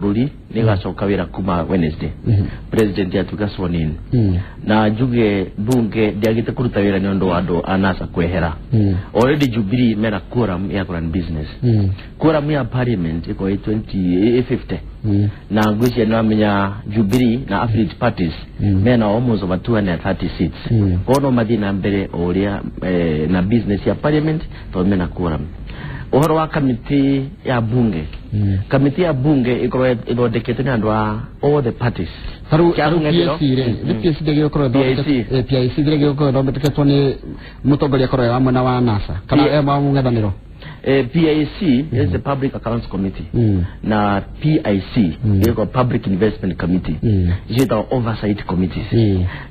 Bũrũri nĩ ĩgacoka wĩra kuma Wednesday, president atuĩka sworn in. Na njuge bunge ndĩagĩte kũruta wĩra nĩ ũndũ wa andũ a NASA kwehera. Already Jubilee mena quorum ya kũrun business. Quorum ya parliament ĩkorwo ĩ 20, ĩ 50. Na ngwĩciria nĩ wamenya Jubilee na affiliate parties mena almost over 230 seats. Koguo no mathiĩ na mbere o ũrĩa na business ya parliament tondũ mena quorum. Ũhoro wa kamĩtĩ ya bunge, kamĩtĩ ya bunge ĩkorwo ĩthondeketwo nĩ andũ a all the parties. Tarĩu Kĩa tarĩu mũng'ethanĩro. PAC rĩ, nĩ PAC ndĩgĩgũkorwo PIC. PIC ndĩgĩgũkorwo ĩthondeketwo nĩ mũtongoria akorwo e wa mwena wa NASA kana e wa mũng'ethanĩro? PIC is the Public Accounts Committee na PIC ĩgĩkorwo Public Investment Committee. Icio ĩtagwo oversight committees.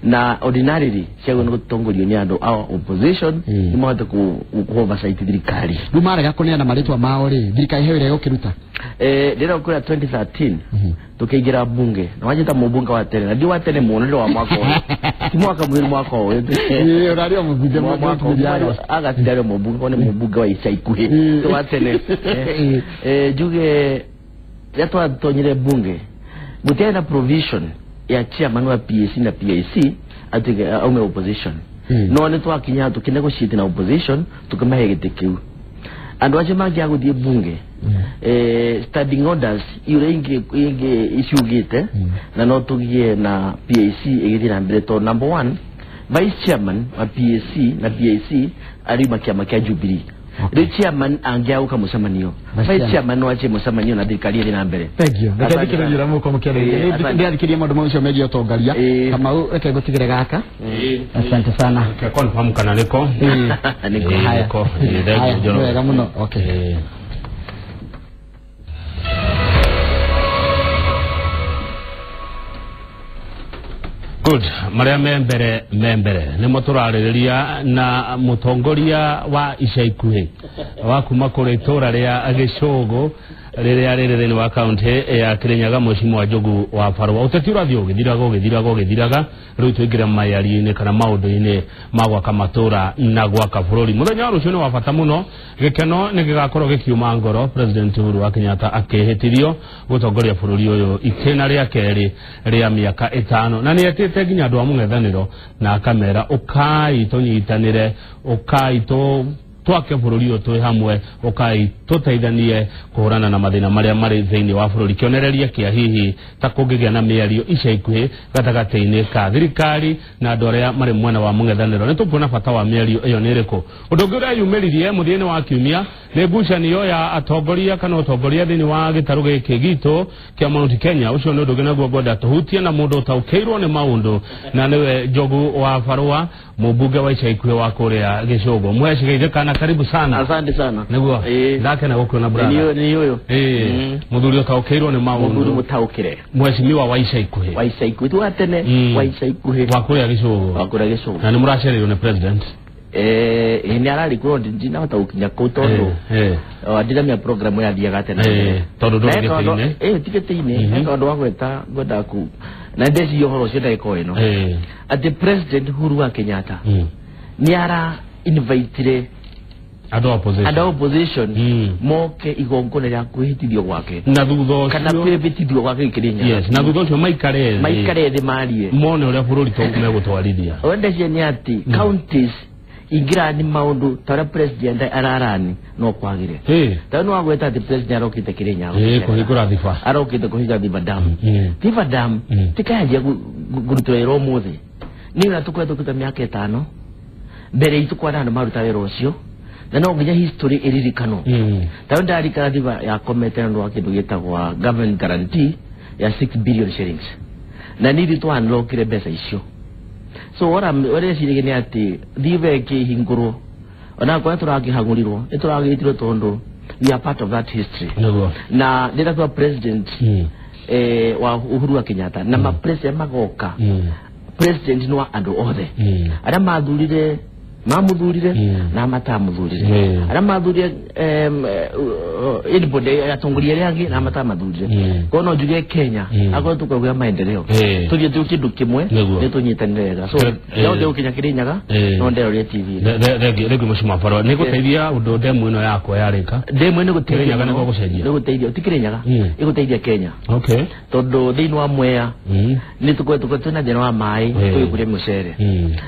Na ordinarily ciagĩrĩirwo nĩ gũtongorio nĩ andũ a opposition nĩ mahote ku oversight thirikari. Rĩu marega kũneana marĩtwa mao rĩ, thirikari he wĩra ĩgũkĩruta? Ndĩrenda kwĩra 2013 tukĩingĩra bunge na wanjĩta mũmbunge wa tene, na ndi wa tene mũno, ndĩ wa mwaka ũyũ, ti mwaka mwĩrĩ, mwaka ũyũ. Ĩĩ, ũrarĩ o mũmbunge. Mwaka Mũmbunge. Agasti ndarĩ mũmbunge, ko nĩ mũmbunge wa ica ikuhĩ. Ti wa tene. Njuge rĩrĩa twatonyire bunge gũtiarĩ na provision ya chairman wa PAC na PIC atuĩke aume opposition. No nĩ twakinya tũkĩnegotiate na opposition, tũkĩmahe gĩtĩ kĩu. Andũ acio mangĩaga gũthiĩ bunge, standing orders iria ingĩ iciugĩte, na no tũgĩe na PAC ĩgĩthiĩ na mbere tondũ number one, vice chairman wa PAC na PAC ariuma kĩama kĩa Jubilee. Rĩu chairman angĩaga gũka mũcemanio, Vice vice chairman no anjie mũcemanio na thirikari ĩthiĩ na mbere. Thank you. Reke Asante thikĩrĩrie sana. ũrĩa mũgũkorwo mũkĩarĩrĩria. Ĩĩ, asante. Ndĩrathikĩrĩria maũndũ macio megiĩ ũtongoria. Kamau, reke ngũtigĩre gaka. Asante sana. Ke confirm kana niko. Ĩĩ. Nĩko. Ĩĩ, Haya. nĩko. Ĩĩ, thank Haya, you, Njoroge. nĩ wega mũno. Okay. Ĩĩ. Good. Marĩa me mbere nĩmo tũrarĩrĩria na mũtongoria wa ica ikuhĩ wa kuma kũrĩ itũra rĩa Gĩcũgũ rĩrĩa rĩrĩ thĩinĩ wa kaunti ya Kĩrĩnyaga, Mheshimiwa Njogu wa Barũa. Ũteti ũrathiĩ ũgĩthiraga ũgĩthiraga ũgĩthiraga. Rĩu tũingĩre mayario-inĩ kana maũndũ-inĩ ma gwaka matũra na gwaka bũrũri. Mũthenya wa rũciũ nĩ wa bata mũno, gĩkeno nĩ gĩgakorwo gĩkiuma ngoro President Uhuru wa Kenyatta akĩhĩtithio gũtongoria bũrũri ũyũ itĩna rĩa kerĩ rĩa mĩaka 5, na nĩ etĩte nginya andũ a mũng'ethanĩro na akamera ũkai tũnyitanĩre, ũkai tũ twake bũrũri ũyũ twĩ hamwe, ũkai tũteithanie kũhũrana na mathĩna marĩa marĩ thĩinĩ wa bũrũri. Kĩonereria kĩa hihi ta kũngĩgĩa na mĩario ica ikuhĩ gatagatĩ-inĩ ka thirikari na andũ arĩa marĩ mwena wa mũng'ethanĩro, nĩ tũkuona bata wa mĩario ĩyo nĩ ĩrĩkũ. Ũndũ ũngĩ ũreyumĩririe mũthia-inĩ wa kiumia nĩ ngucanio ya atongoria kana ũtongoria thĩinĩ wa gĩtarũ gĩkĩ gitũ kĩa Mount Kenya. Ũcio nĩ ũndũ ũngĩ naguo ngwenda tũhutie na mũndũ ũtaũkĩirwo nĩ maũndũ, na nĩwe Njogu wa Barũa, mũmbunge wa ica ikuhĩ wa kũrĩa Gĩcũgũ. Mheshi Geithĩka na karibu sana. Asante sana. Nĩguo. Ndakena gũkuona, brother. Nĩ ũyũ. Mũthuri ũtaũkĩirwo nĩ Mũthuri maũndũ. Mũtaũkĩre. Mheshimiwa wa ica ikuhĩ. Wa ica ikuhĩ, ti wa tene. Wa ica ikuhĩ. Wa kũrĩa Gĩcũgũ. Wa kũrĩa Gĩcũgũ. Na nĩ mũracereirwo nĩ president. Nĩ ararĩ kuo, ndinahota gũkinya kũu tondũ ndiramenya program yathiaga atĩa na mbere. Tondũ ndũrĩ Na he kaũndũ- gĩtĩ-inĩ. Ti gĩtĩ-inĩ. He kaũndũ wa gweta ngwendaga ku na ndeciria ũhoro ũcio ndagĩka o ĩno atĩ President Uhuru wa Kenyatta nĩ ara invitire andũ a opposition. Andũ a opposition moke igongona rĩa kwĩhĩtithio gwake na thutha kana ũcio kwĩhĩtithio gwake Kĩrĩnyaga. Yes, na thutha ũcio maikare thĩ. Maikare thĩ marie. Mone ũrĩa bũrũri megũtwarithia. Wendecie nĩ atĩ counties ingĩrani maũndũ ta ũrĩa president ararani no kwagĩre. Tondũ nĩ wagweta atĩ president arokĩte Kĩrĩnyaga. Kũhingũra Thiba. Arokĩte kũhinga Thiba Dam. Thiba Dam tikayanjia kũrutwo wĩra ũmũthĩ, nĩ wĩra tũkoretwo kũruta mĩaka 5 mbere itũ, kwana andũ maruta wĩra ũcio, na no nginya history ĩririkanwo. Tondũ ndarikana Thiba yakomete na ũndũ wa kĩndũ gĩtagwo government guarantee ya 6 billion shillings, na nĩ ithuĩ twa-unlockire mbeca icio. So what I'm ũreciria nĩ atĩ Thiba ĩkĩhingũrwo, ona korwo tũrakĩhangũrirwo, nĩ tũragĩtirwo tondũ we are part of that history. Na ndĩratua president wa Uhuru wa Kenyatta na ma president magoka, president nĩ wa andũ othe arĩa mathurire. Mamuthurire na matamuthurire aria mathurire anybody atongoria aria angi na matamathurire ko no njuge Kenya akorwo tukauga maendeleo tuthie tu kindu kimwe ni tunyitanire wega so no ndio kinya Kirinyaga no nderorie TV thengio mheshimiwa Farwa ni guteithia undu ndemu ino yakwa yarika ndemu ino guteithia Kirinyaga ni gucenjia ni guteithia ti Kirinyaga iguteithia Kenya okay tondu thiini wa Mwea ni tukoretwo twina thina wa maai tugikuria mucere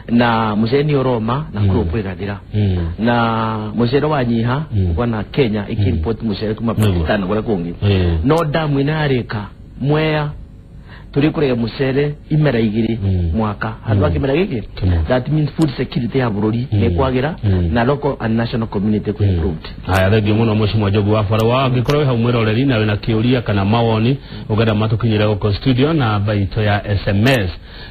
na mucere ni uroma na crop igathira na mucere wanyiha ukona Kenya ikiimport mucere kuma Pakistan kuria kungi no damu ina yarika Mwea turi mucere imera igiri mwaka handu akimera giki that means food security ya bururi ni kwagira na local and national community ku improved. Haya thengiũ mũno mheshimiwa Njogu wa Farwa angĩkorwo wĩ hau mwĩroreri na wĩna kĩũria kana mawoni ũngĩenda matũkinyĩre gũkũ studio namba itũ ya SMS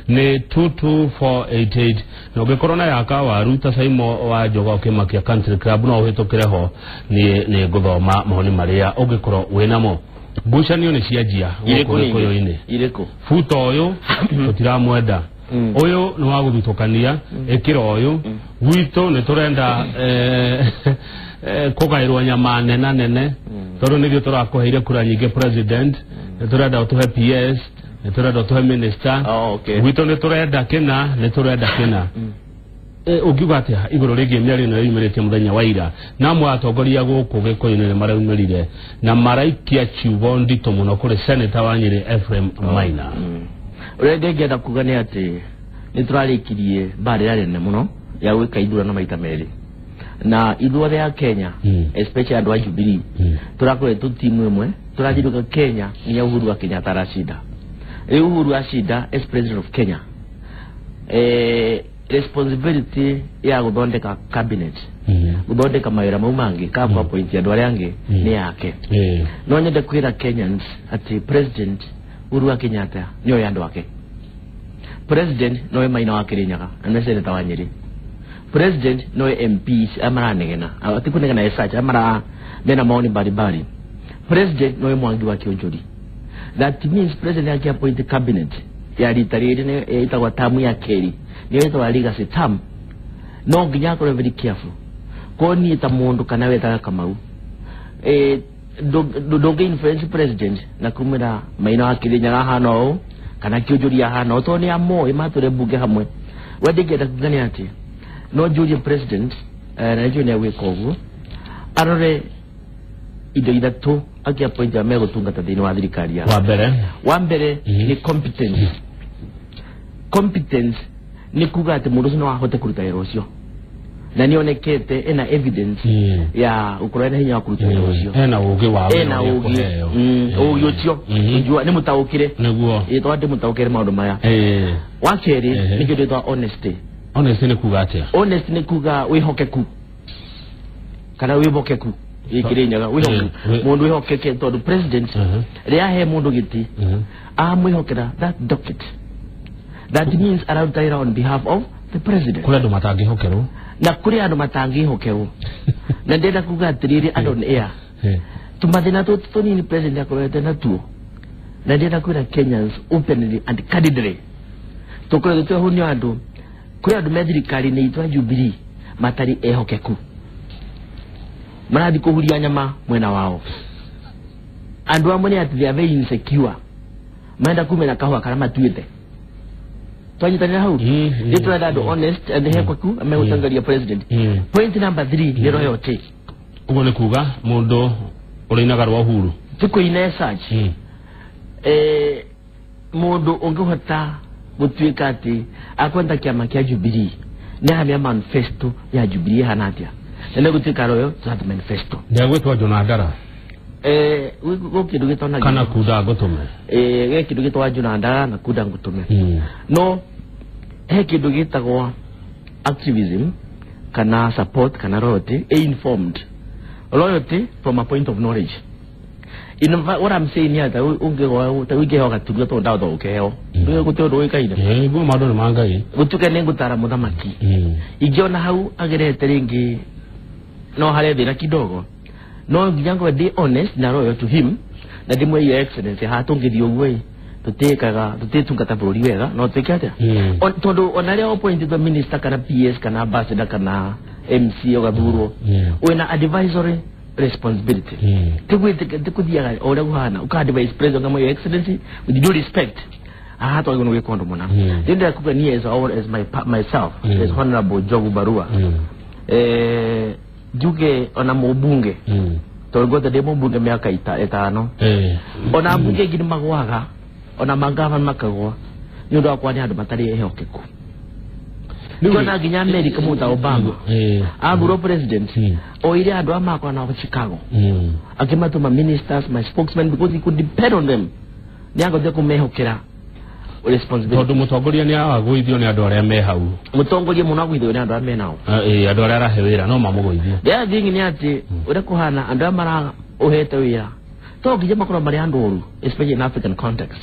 nĩ 22488 na ũngĩkorwo na yaka waru ta Saimo wa Njogu ũkĩmakia Country Club no ũhĩtũkĩre ho niĩ nĩ ngũthoma mawoni marĩa ũngĩkorwo wĩnamo. Ngucanio nĩ cianjia gũkũ Gĩkũyũ-inĩ irĩkũ buta ũyũ tũtiramwenda ũyũ nĩ wa gũthutũkania ĩkĩra ũyũ gwitũ nĩ tũrenda kũgaĩrwo nyama nena nene tondũ nĩthuĩ tũrakũheire kura nyingĩ president nĩ tũrenda ũtũhe PS nĩ tũrenda ũtũhe minister gwitũ nĩ tũrenda kĩna nĩ tũrenda kĩna. Ũngiuga atĩa igũrũ rĩgiĩ mĩario ĩno yumĩrĩte mũthenya wa ira na amwe atongoria gũkũ Gĩkũyũ-inĩ nĩ maraumĩrire na maraikia ciugo nditũ mũno kũrĩ Senator wa Nyĩrĩ Ephraim Maina. Ũrĩa ndĩngĩenda kuga nĩ atĩ nĩ tũrarĩkirie mbara ĩrĩa nene mũno ya gwĩka ithurano maita merĩ na ithuothe a Kenya especially andũ a Jubilee tũrakoretwo timu ĩmwe tũrathiũrũrũka Kenya nginya Uhuru wa Kenyatta aracinda. Rĩu Uhuru acinda as president of Kenya responsibility ya guthondeka cabinet guthondeka mawira mau mangi ka ku appoint andu aria angi ni yake. No nyende kwira Kenyans ati president Uhuru wa Kenyatta nioĩ andu ake. President noe Maina wa Kirinyaga na senator wa Nyeri. President noe MPs amaranegena ati kunegena research amara mena maoni mbalimbali. President noe Mwangi wa Kionjori. That means president yake appoint cabinet ya rita riri ni itagwa tamu ya keri niyo itagwa legacy term no nginya akorwo very careful ko ni ta mundu kana wetaga Kamau ndũngĩ influence president na kumira Maina wa Kirinyaga hana ũũ kana Kionjori hana ũũ tondũ nĩ amoĩ matũre bunge hamwe. We ndingĩenda kuga nĩ atĩ no njũrie president na nĩnjũĩ nĩ egwĩka ũguo arore indo ithatũ akiappoint arĩa megũtungata thĩinĩ wa thirikari yake. Wa mbere nĩ competence. Competence nĩ kuga atĩ mũndũ ũcio no ahote kũruta wĩra ũcio na nĩonekete ena evidence ya gũkorwo ena hinya wa kũruta wĩra ũcio ena ũgĩ wa ena ũgĩ ũgĩ ũcio njua nĩ mũtaũkĩre nĩguo tondũ ndĩmũtaũkĩre maũndũ maya. Wa kerĩ nĩ kĩndũ gĩtagwo honesty. Honesty nĩ kuga atĩa? Honesty nĩ kuga wĩhokeku kana wĩhokeku Kirinyaga wĩhokeku mũndũ wĩhokeke tondũ president rĩrĩa ahe mũndũ gĩtĩ amwĩhokera that docket. That means araruta wĩra on behalf of the president. Kũrĩ andũ matangĩhokerwo na kũrĩ andũ matangĩhokerwo na ndĩrenda kuga atĩrĩrĩ andũ on air tũmathĩna tũtũ tũnini president akorete natuo na ndĩrenda kwĩra Kenyans openly and candidly tũkoretwo twehũnio andũ kũrĩ andũ me thirikari-inĩ itũ ya Jubilee matarĩ ehokeku marathi kuhuria nyama mwena wao. Andu amwe ni ati they are very insecure maenda kumena kahua kana matuite twanyitanira hau ni turenda andu honest and hekoku amegutangaria president. Point number 3 ni royalty. Uguo ni kuga mundu urinaga rwa Uhuru ti kuina search mundu ungihota gutuika ati akwenda kiama kia Jubilee ni hamia manifesto ya Jubilee hana atia na gutuika royo that manifesto ndagwitwa Jona Ndara go kindu gitona kana kuda ngutume ge kindu gitwa Jona Ndara na kuda ngutume no he kindu gitagwa activism kana support kana loyalty informed loyalty from a point of knowledge. In what I'm saying here ta unge ta unge hoga tuga to ndao ukeheo guti undu uikaine guo maundu ni ma Ngai gutuke ni ngutara muthamaki ingiona hau agerete ringi no hare thina kidogo no nginya ngwe ndi honest na loyal to him na ndimwe your excellency ha tungithii uguo tutikaga tutitungata bururi wega no twike atia tondu ona ria appointed minister kana PS kana ambassador kana MC ugathurwo wina advisory responsibility tigwithiaga uria guhana uka advise president kama your excellency with due respect aha twagirwo gwika undu muna ndenda kuga ni as all as my myself as honorable Njogu Barua njuge ona mubunge tondu ngothe ndi mubunge miaka 5 ona mbunge ingi ni magwaga ona mangavana makagwa ni undu wakwa ni andu matari ehokeku. Tona nginya America muta Obama athurwo president oire andu a makwa na Chicago akimatuma ministers my spokesman because he could depend on them ni angothe kumehokera responsibility tondu mutongoria ni agwithio ni andu aria me hau mutongoria muno agwithio ni andu aria me nao andu aria arahe wira no mamugwithie. The other thing ni ati uria kuhana andu aria mara uhete wira to nginya makorwo mari andu oru especially in African context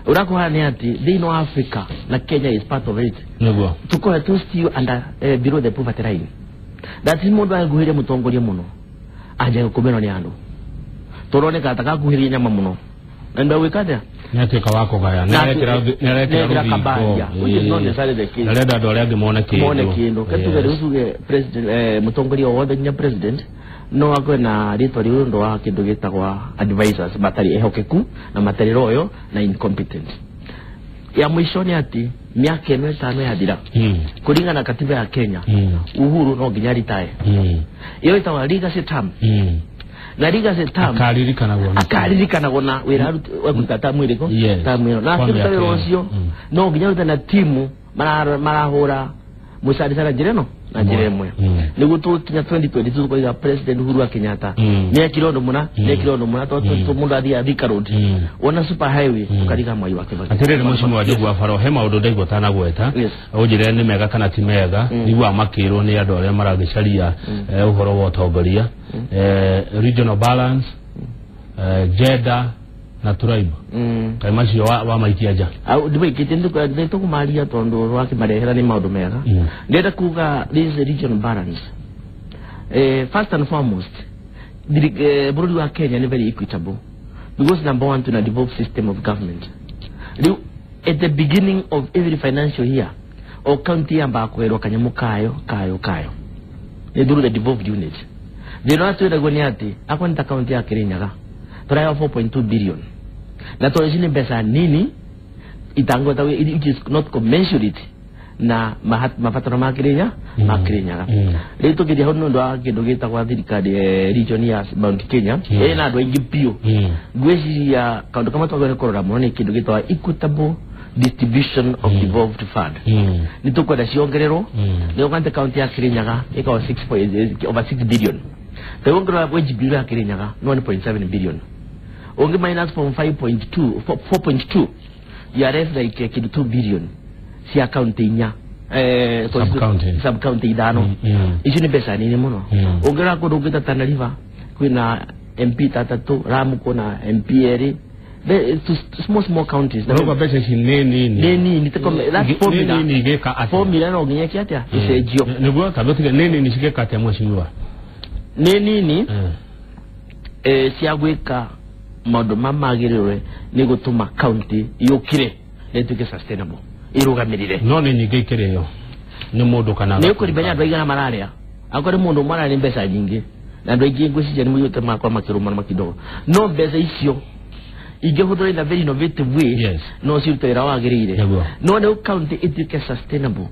uria kuhana ni ati thiini wa Africa na Kenya is part of it niguo tukorwo tu still under below the poverty line. That is mundu anguhirie mutongoria muno anja gukumerwo ni andu turoneka ta kakuhirie nyama muno na ndawika atia nĩatuĩka wa kũgaya nĩarekĩra rũthingo which is not necessarily the case arenda andũ arĩa angĩ mone kĩndũ ketuge rĩu tuge president mũtongoria wothe nginya president no akorwe na rĩtwa rĩu ũndũ wa kĩndũ gĩtagwa advisors matarĩ ehokeku na matarĩ loyal na incompetent. Ya mwisho nĩ atĩ mĩaka ĩno ĩtano yathira kũringana na katiba ya Kenya Uhuru no nginya ritae ĩyo ĩtagwa legacy term na legacy term akaririkanagwo na wira wekuruta tamu iriko tamu ĩno na akĩruta wĩra ũcio no nginya arute na timu marahũra mũcaricara njĩra ĩno na njĩra ĩmwe nĩguo tũkinya 2022 tũkoiga President Uhuru wa Kenyatta nĩekire ũndũ mũna nĩekire ũndũ mũna tondũ mũndũ athiaga Thika Road wona super highway ũkariga Mwai wa Kibaki. Atĩrĩrĩ mũciĩ wa Njogu wa Barua he maũndũ ndaigua ũtanagweta ũnjĩre nĩ mega kana ti mega niguaga makĩrwo nĩ andũ arĩa maragĩcaria ũhoro wa ũtongoria regional balance gender na tribe kai macio wa maikia nja ndimaikĩtie nĩtũkũmaria tondũ wakĩmarehera nĩ maũndũ mega. Ndĩrenda kuga this regional balance first and foremost bũrũri wa Kenya nĩ very equitable because number one tuna devolved system of government. Rĩu at the beginning of every financial year o county yambaga kũherwo kanyamũ kayo kayo kayo nĩ through the devolved unit. Thĩna ũrĩa twĩragwo nĩ atĩ akorwo nĩ ta county ya Kirinyaga tũraheo 4.2 billion na tondũ ici nĩ mbeca nini itangĩhota which is not commensurate na mabataro ma Kirinyaga ma Kirinyaga. Rĩu tũkĩria hau nĩ ũndũ wa kĩndũ gĩtagwa thirikari region ya Mount Kenya ĩna andũ aingĩ biũ ngwĩciria kaũndũ kamwe twagĩrĩirwo nĩ kũrora mũno nĩ kĩndũ gĩtagwa equitable distribution of devolved fund nĩ tũkwenda ciongererwo nĩ ũkante county ya Kirinyaga ĩkorwo over 6 billion rĩu ũngĩrora wage bill ya Kirinyaga nĩ 1.7 billion ungi minus from 5.2 4.2 you are left like kĩndũ 2 billion cia county inya sub county ithano icio nĩ mbeca nini mũno. Ũngĩrora kũndũ ũngĩ ta Tana River kwĩna MP 3 Lamu kwĩna MP 2 small small counties na mbeca ici nĩ nini nĩ nini that formula nĩ nini igĩka atĩa formula no nginya ĩke atĩa ĩcenjio nĩguo tondũ nĩ nini cigĩka atĩa mheshimiwa nĩ nini cia gwĩka maũndũ ma magĩrĩire nĩ gũtũma county yũkire na ĩtuĩke sustainable ĩrũgamĩrĩre no nĩ nyingĩ ikĩrĩo nĩ mũndũ kana nĩ ũkũrimenya andũ aigana mararĩa akorwo nĩ mũndũ ũmwe ararĩa mbeca nyingĩ na andũ aingĩ ngwĩciria nĩ mũiyũte makwa makĩrũmana makidogo no mbeca icio ingĩhũthĩrwo in a very innovative way no cirute wĩra wagĩrĩire no nĩ county ĩtuĩke sustainable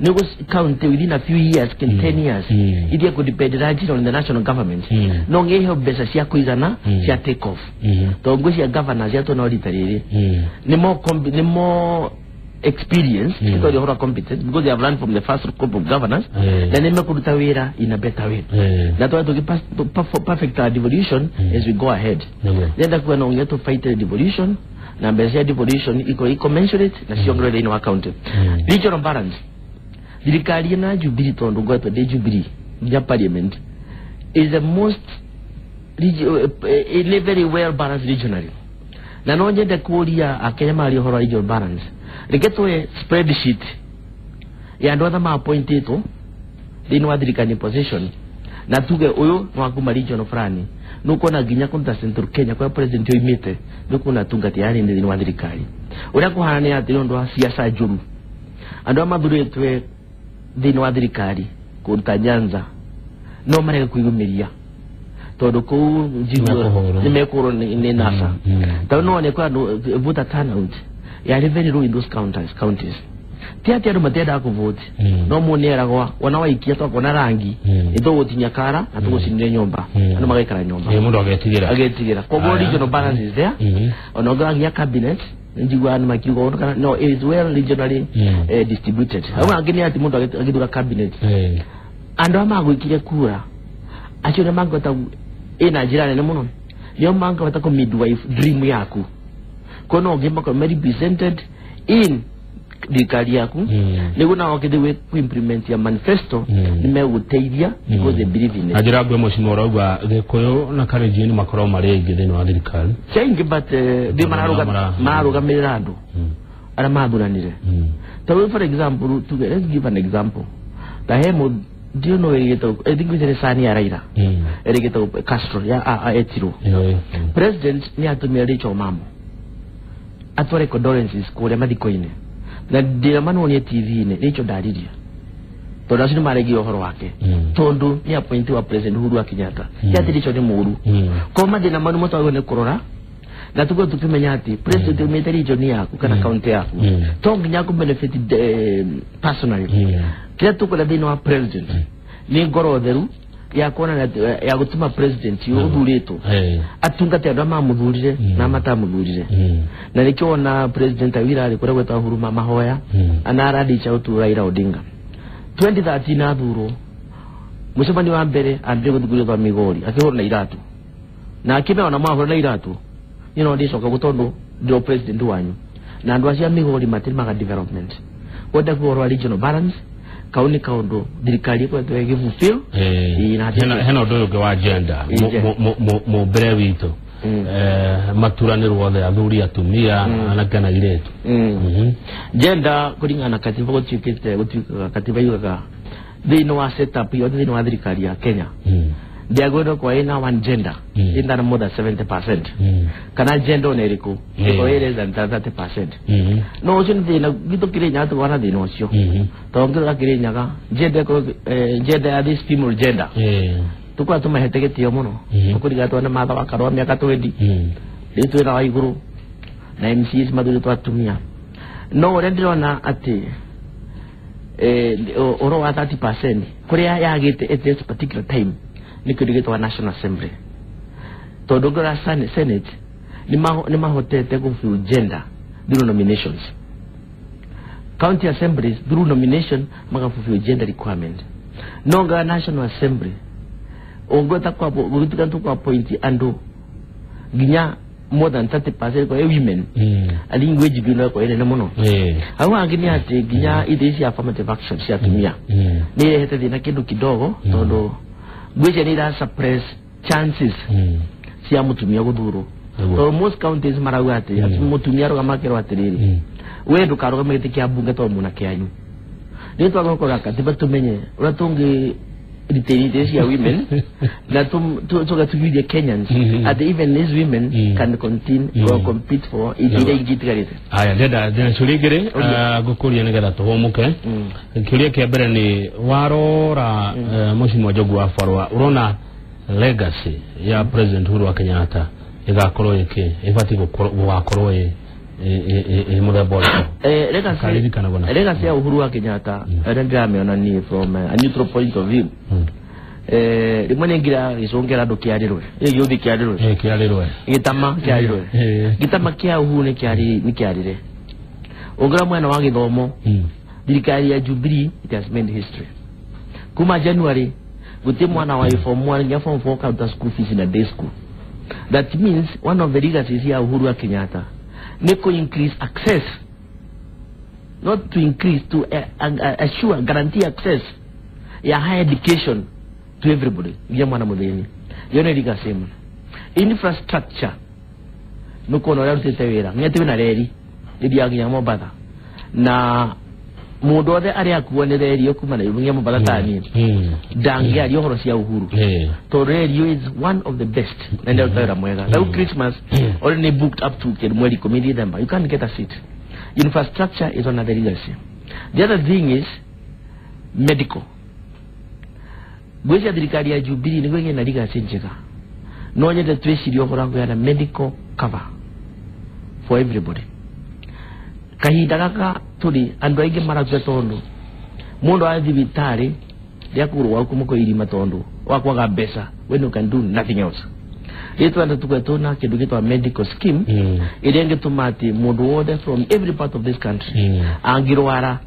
nĩguo county within a few years can 10 years ithie kũ depend largely on the national government no ngĩheo mbeca cia kũigana cia take off tondũ ngwĩciria governors ya tuona rita rĩrĩ nĩ more experience because they are competent because they have learned from the first group of governors na nĩ mekũruta wĩra in a better way na tondũ tũgĩ perfect our devolution as we go ahead ndĩrenda kuga no nginya tũ fight the devolution na mbeca cia devolution ikorwo commensurate na ciongererwo thĩinĩ wa county. Regional balance thirikari ĩno ya Jubilee tondũ ngoretwo ndĩ Jubilee nginya parliament is the most very well balanced regionally na no nyende kũria akenya maria ũhoro wa regional balance reke tuoe spreadsheet ya andũ arĩa ma-appointĩtwo thĩinĩ wa thirikari position na tuge ũyũ nĩ wa kuma region fulani Nukuona nginya kũndũ ta Central Kenya kũrĩa president oimĩte nĩkuona atungati anene thĩinĩ wa thirikari. Ũrĩa kũhana nĩ atĩ nĩ ũndũ wa siasa njũru, andũ arĩa mathurĩtwe thĩinĩ wa thirikari kũndũ ta Nyanza no marege kwĩyumĩria tondũ kũu njigua Nĩmekũhũrwo. nĩmekũhũrwo nĩ NASA. Tondũ no one kwa andũ voter turnout yarĩ very low in those counties. Ti atĩ andũ matiendaga kũvote, no mũndũ nĩeragwa wona waikia twakona rangi nĩtũgũtinia kara na tũgũcinire nyũmba, andũ magaikara nyũmba. Ĩ, mũndũ agetigĩra. Agetigĩra. Koguo Aya. regional balance is there. Ona ũngĩrora nginya cabinet njiguaga nĩ makiuga ũndũ kana no, it is well regionally distributed. Hau hangĩ nĩ atĩ mũndũ agĩthura cabinet, andũ arĩa magwĩkire kura acio nĩ mangĩhota ĩna njĩra nene mũno, nĩo mangĩhota kũ midwife dream yaku, kuona ũngĩ makorwo me represented in thirikari yaku, nĩguo nao ũkĩthiĩ ku implement ya manifesto, nĩmegũteithia because they believe in Na it. njĩra nguĩ mũcimo ũrauga Gĩkũyũ na Kalenjin makorwo marĩ aingĩ thĩinĩ wa thirikari. Change, but ndio mararũgamĩrĩra andũ arĩa mathuranire. Tondũ for example, tuge, let's give an example, ta he mũndũ ndio no ĩgĩtagwo, I think nĩ sani ya Raila, ĩrĩgĩtagwo Castro ya etirwo. President nĩ atũmire Rachel Mamo atware condolences kũrĩa mathiko-inĩ, na ndĩra TV-inĩ Rachel ndaririe tondũ acio nĩ maregia ũhoro wake, tondũ nĩ appointee wa President Uhuru wa Kenyatta. Ti atĩ Rachel nĩ mũũru, ko mathĩna mau nĩmo twagĩrĩirwo nĩ kũrora na tukorwo tukĩmenya atĩ president umĩte region yaku kana county yaku to nginya kũ benefit personally. Kĩrĩa tũkwenda thĩinĩ wa president nĩ ngoro theru ya kuonania ya gũtũma president ũyũ ũthurĩtwo atungate andũ arĩa mamũthurire na matamũthurire. Na nĩkĩo wona president Awira arĩ kũrĩa gwetagwo Huruma mahoya, ana aradicha to Raila Odinga 2013 athurwo, mũcemanio wa mbere ambire gũthugurio twa Migori akĩhũrwo na iratu, na akĩmera ona mwahũra na iratu niĩ no ndicoka gũ tondũ ndĩ o president wanyu, na andũ acio a Migori matirimaga development. Kwenda kuga ũhoro wa regional balance, kau nĩ kaũndũ thirikari ĩkoretwo ĩgĩfulfill. Ĩĩ, na Hena ũndũ ũyũ ũngĩ wa gender. Ĩĩ. Mũmbĩre witũ, maturanĩrwo othe, athuri, atumia, anake na airĩtu. Gender kũringana na katiba gũtuĩkĩte gũtuĩkaga katiba yugaga thĩinĩ wa setup yothe thĩinĩ wa thirikari ya Kenya ndĩagĩrĩirwo gũkorwo ĩna one gender ĩna more than 70% kana gender ona ĩrĩkũ ĩkorwo ĩ less than 30%. No ũcio nĩ thĩna gwitũ Kĩrĩnyaga, tũkoragwo na thĩna ũcio tondũ ngĩrora Kĩrĩnyaga gender ĩkorwo gender ya this female gender tũkoragwo tũmahete gĩtĩo mũno, tũkũringana twana Martha wa Karũa mĩaka 20, rĩu twĩna wa igũrũ na MCAs mathurĩtwo atumia. No ũrĩa ndĩrona atĩ ũhoro wa 30% kũrĩa yagĩte at this particular time nĩ kĩndũ gĩtagwo National Assembly, tondũ ngĩrora Senate nĩ mahotete kũfill gender through nominations, county assemblies through nomination magafulfill gender requirement, no ngĩrora National Assembly ũngĩhota gũgĩtuĩka tũkũ appoint andũ nginya more than 30% kwa women, I think wage bill no ĩkorwo ĩ nene mũno. Hau hangĩ nĩ atĩ nginya ithe cia affirmative action cia atumia nĩ irehete thĩna kĩndũ kidogo, tondũ ngwĩciria nĩ ira suppress chances cia mũtumia gũthurwo, tondũ most counties marauga atĩ mũtumia arũgama akerwo atĩrĩrĩ, we ndũkarũgame gĩtĩ kĩa mbunge tondũ mũna kĩanyu. Nĩ twagĩrĩirwo kũrora katiba tũmenye ũrĩa tũngĩ retain itĩ cia women na tũgatugithie Kenyans atĩ even these women can continue or compete for itĩ iria ingĩ itigarĩte. Aya, ndenda ndĩna ciũria igĩrĩ ngũkũria nĩgetha tũhũmũke. Kĩũria kĩa mbere nĩ warora, Mheshimiwa Njogu wa Barũa, ũrona legacy ya President Uhuru wa Kenyatta ĩgakorwo ĩkĩ ĩbatiĩ gũgakorwo ĩ mũthemba ũrĩkũ? Ũkaririkanagwo na- Legacy ya Uhuru wa Kenyatta ĩrĩa ndĩramĩona niĩ from a neutral point of view, rĩmwe nĩ ngira gĩcũngĩra andũ kĩarĩrwe ĩ gĩũthi kĩarĩrwe. Kĩarĩrwe. Gĩtama kĩarĩrwe. Gĩtama kĩa Uhuru nĩ kĩarĩre. Ũngĩrora mwena wa gĩthomo, thirikari ya Jubilee, it has made history. Kuma January gũtirĩ mwana wa form 1 nginya form 4 karuta school fees na day school. That means one of the legacies ya Uhuru wa Kenyatta nĩ kũ increase access, not to increase, to assure, guarantee access ya higher education to everybody, nginya mwana mũthĩni. Iyo nĩ legacy ĩmwe. Infrastructure, nĩ kuona ũrĩa arutĩte wĩra nginya twĩna reri ĩthiaga nginya Mombatha na Mundu othe aria akuanire rio kuma na nginya Mombasa tani ndangiaria uhoro cia Uhuru tondu redio is one of the best na ndio mwega. Now Christmas already booked up to mweri 10 December, you can't get a seat. Infrastructure is another legacy. The other thing is medical. Gwĩcia thirikari ya Jubilee nĩguo ĩgĩe na legacy njega, no nyende twĩcirie ũhoro wa kũheana medical cover for everybody. Kahinda gaka tũrĩ andũ aingĩ marakua tondũ mũndũ wa thibitarĩ rĩa kũgũrũ gwaku mũko irima tondũ wa kwaga mbeca when you can do nothing else. Rĩtwenda tũkoretwo na kĩndũ gĩtwa medical scheme ĩrĩa ĩngĩtũma atĩ mũndũ wothe from every part of this country angĩrwara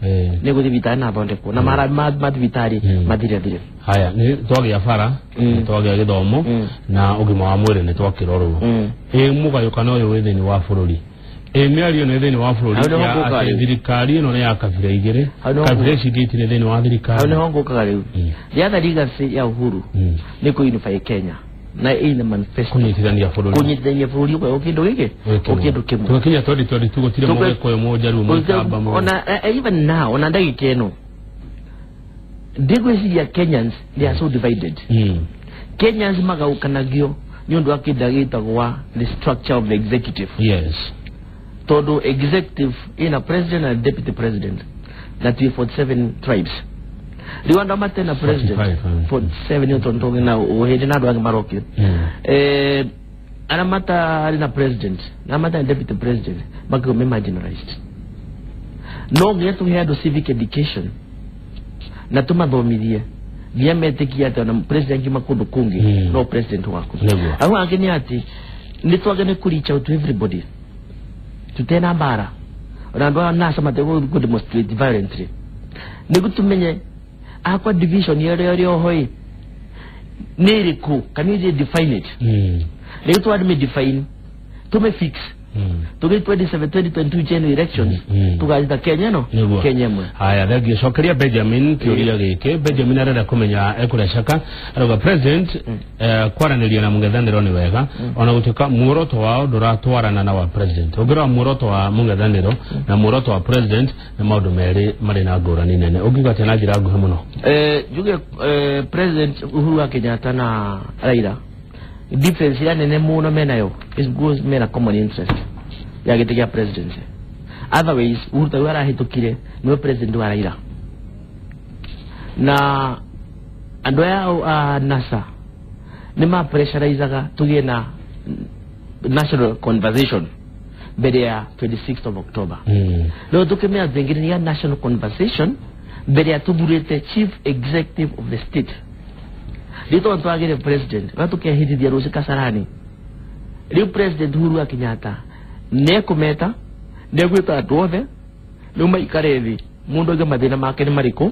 nĩ gũthiĩ thibitarĩ na athondekwo na mathibitarĩ mathirathire. Haya, nĩ twagĩa bara, nĩ twagĩa gĩthomo na ũgima wa mwĩrĩ nĩ twakĩrorwo. Ĩ mũgayũkano ũyũ wĩ thĩinĩ wa bũrũri, ĩ mĩario nĩ thĩinĩ wa bũrũri ya atĩ thirikari ĩno nĩ ya kabira igĩrĩ, kabira ici ingĩ itirĩ thĩinĩ wa thirikari. Hau nĩho ngũkaga rĩu. The other legacy ya Uhuru nĩ kũ unify Kenya na ina manifesto kunyitithania bũrũri, kunyitithania bũrũri ũkae kĩndũ gĩkĩ o kĩndũ kĩmwe. Tũgakinya 2022 gũtirĩ mũgĩkũyũ, mũnjaruo, mũikamba, ona even now ona ndagĩka ĩno ndigwĩciria Kenyans they are so divided. Kenyans magaũkanagio nĩ ũndũ wa kĩndũ gĩtagwo the structure of the executive. Yes. Tondu executive ina president na deputy president na 47 tribes. Riu andũ matena president 47 nĩ tondu na uhĩndĩ na andũ angĩ marokire. Arĩa matarĩ na president na matarĩ deputy president makĩgwo me marginalized. No nginya tũhe andũ civic education na tũmathomithie nginya metĩkie atĩ ona president ngiuma kũndũ kũngĩ no president waku. Hau hangĩ nĩ atĩ nĩ twagĩrĩirwo kũ reach out to everybody tutena mbara ona andũ aya NASA mategũ demonstrate violently nĩguo tũmenye akwa division ĩrĩa ĩrĩ oho ĩ nĩ ĩrĩkũ, can you define it? Nĩguo twadime define tume fix tũgĩ 27 2022 general elections tũgathita Kenya no Kenya ĩmwe. Haya, thengio. Cokeria Benjamin kĩũria gĩkĩ. Benjamin arenda kũmenya ekũrĩa caka arauga president kwaranĩria na mũng'ethanĩro nĩ wega ona gũtuĩka muoroto wao ndũratwarana na wa president. Ũngĩrora muoroto wa mũng'ethanĩro na muoroto wa president nĩ maũndũ merĩ marĩ na ngũrani nene. Ũngiuga atĩa na njĩra nguhĩ mũno? Njuge President Uhuru wa Kenyatta na Raila difference ĩrĩa nene mũno menayo is because mena common interest ya gĩtĩ kĩa presidency. Otherwise Uhuru ta arahĩtũkire nĩwe president wa Raila na andũ aya a NASA nĩ ma pressurizaga tũgĩe na national conversation mbere ya 26th of October. Rĩu tũkĩmenya tũingĩrĩria national conversation mbere ya tũthurĩte chief executive of the state. Rĩu tondũ twagĩre president na tũkehithithia rũciũ Kasarani, rĩu president Uhuru wa Kenyatta nĩekũmeta nĩegwĩta andũ othe rĩu maikare thĩ mũndũ auge mathĩna make nĩ marĩkũ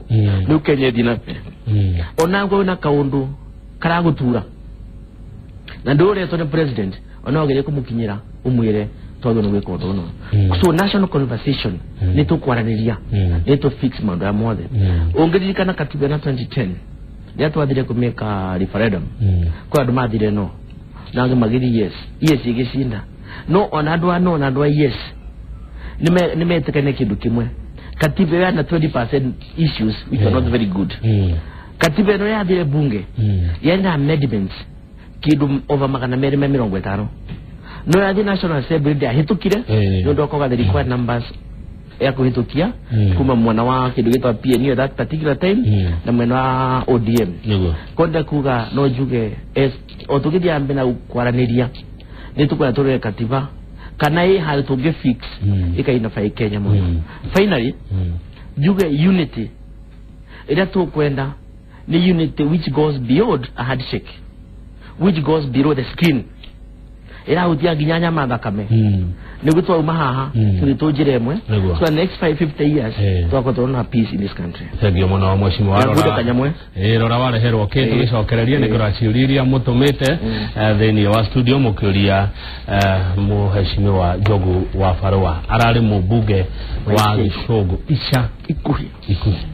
rĩu Kenya ĩthiĩ na mbere. Ona ngorwo na kaũndũ karagũtura na ndũretwo nĩ president ona ũgerie kũmũkinyĩra ũmwĩre twagĩrĩirwo nĩ gwĩka ũndũ ũyũ. So national conversation nĩ tũkwaranĩria nĩ tũ fix maũndũ aya mothe. Ũngĩririkana katiba na 2010 rĩrĩa twathire kũmĩka referendum kwĩ andũ mathire no na angĩ magĩthiĩ yes, yes ĩgĩcinda no ona andũ a no na andũ a yes nĩ metĩkane kĩndũ kĩmwe. Katiba ĩyo yana 20% issues which are not very good. Katiba ĩno yathire bunge yarĩ na amendments kĩndũ over 250 no yathi National Assembly ndĩahĩtũkire nĩ ũndũ wa kwaga the required numbers ya kũhĩtũkia kuma mwena wa kĩndũ gĩtwa PNU at that particular time na mwena wa ODM. Konda kuga no njuge o tũgĩthiĩ mbere na kwaranĩria nĩ tũkwenda tũrore katiba kana ĩ handũ tũngĩ fix ĩkainafai Kenya mũno. Finally njuge unity ĩrĩa tũkwenda nĩ unity which goes beyond a handshake, which goes below the skin, ĩrahutia nginya nyama thakame nĩguo twauma haha tũthiĩ tũ njĩra ĩmwe so the next 550 years twakorwo tũrona peace in this country. Thengio mũno mheshimiwa. Rora rora wareherwo kĩ tũgĩcokereria nĩ kũrora ciũria iria mũtũmĩte thĩinĩ wa studio mũkĩũria mũheshimiwa Njogu wa Barũa ararĩ mũmbunge wa Gĩcũngũ ica ikuhĩ ikuhĩ.